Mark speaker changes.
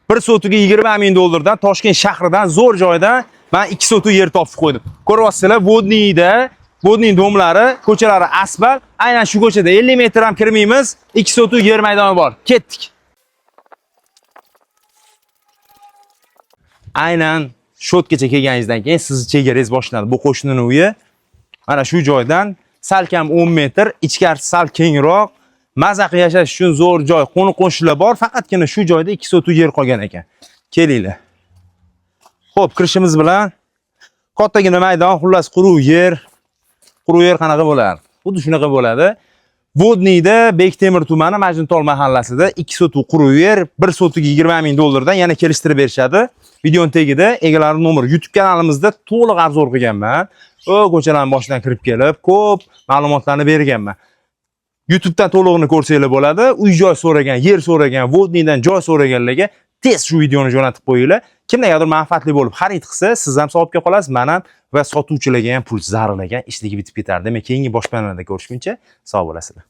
Speaker 1: Bir sotuga 20 ming dollardan Toshkent shahridan zo'r joydan men 2 sotuk yer topib qo'ydim. Ko'ryapsizlar, Vodniyda, Vodniy domlari, ko'chalari asfalt. Aynan shu ko'chada 50 metr ham kirmaymiz, 2 sotuk yer maydoni bor. Ketdik. Aynan shotgacha kelganingizdan keyin sizni chegarangiz boshlanadi. Bu qo'shnining uyi. Mana shu joydan salkam 10 metr, ichkarisi sal kengroq, maza qilib yashash uchun zo'r joy. Qo'ni qo'shnilar bor, faqatgina shu joyda 2 sotuk yer qolgan ekan. Kelinglar. Xo'p, kirishimiz bilan kattagina maydon, xullas quruq yer. Quruq yer qanaqa bo'lar? Xuddi shunaqa bo'ladi. Vodniyda Bektemir tumani Majnuntol mahallasida 2 sotuk quruq yer, 1 sotuga 20 ming dollardan yana kelishtirib berishadi. Videoning tagida egalari nomeri YouTube kanalimizda to'liq arzon qilganman. O ko'chalarning boshidan kirib kelib, ko'p ma'lumotlarni berganman. YouTube'dan to'lig'ini ko'rsanglar bo'ladi. Uy joy so'ragan, yer so'ragan, Vodniydan joy so'raganlarga tez shu videoni jo'natib qo'yinglar. Kimlargadir manfaatli bo'lib xarid qilsa, siz ham savobga qolasiz, men ham va sotuvchilarga ham pul zaril ekan, ishligi bitib ketar. Demak, keyingi boshpanalarda ko'rishguncha sog' bo'lasizlar.